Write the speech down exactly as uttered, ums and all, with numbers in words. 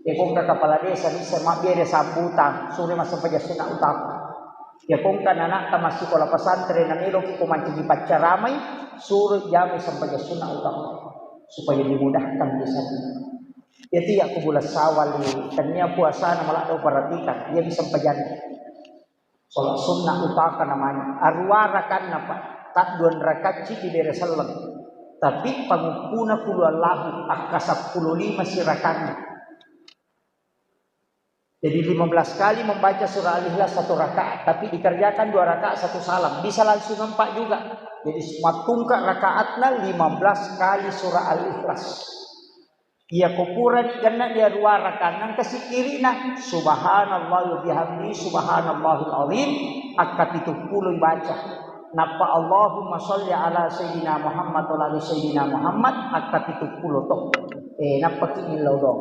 Iya kongka kepala desa nisseng mabbere sambutan, suro massempajang sunna utama. Iya kongka nanatta massikola pesantren na meloki ko mancaji paccaramai, suro jamai sempajang sunna utama supaya dimudahkan di sana. Iya tiya ko bulan Syawal, tania puasana maladdo perhatikan, iya disempajang. Sholat sunnah utaka namanya. Aruwa rakanna, Pak. Tadduan rakacci dibere selleng. Tapi panguppuna qul huwallahu akka seppulo lima sirakanna. Jadi lima belas kali membaca surah Al-Ikhlas satu rakaat, tapi dikerjakan dua rakaat satu salam. Bisa langsung empat juga. Jadi matungka rakaatna lima belas kali surah Al-Ikhlas. Iya ko purani genna dia ruwa rakang, engka sikkirina, subhanallah wa bihamdi, subhanallahil azim, akka pitu pulo baca. Nappa Allahumma sholli ala sayyidina Muhammad wa ala ali sayyidina Muhammad, akka pitu pulo to. Eh, nappa ki millau do.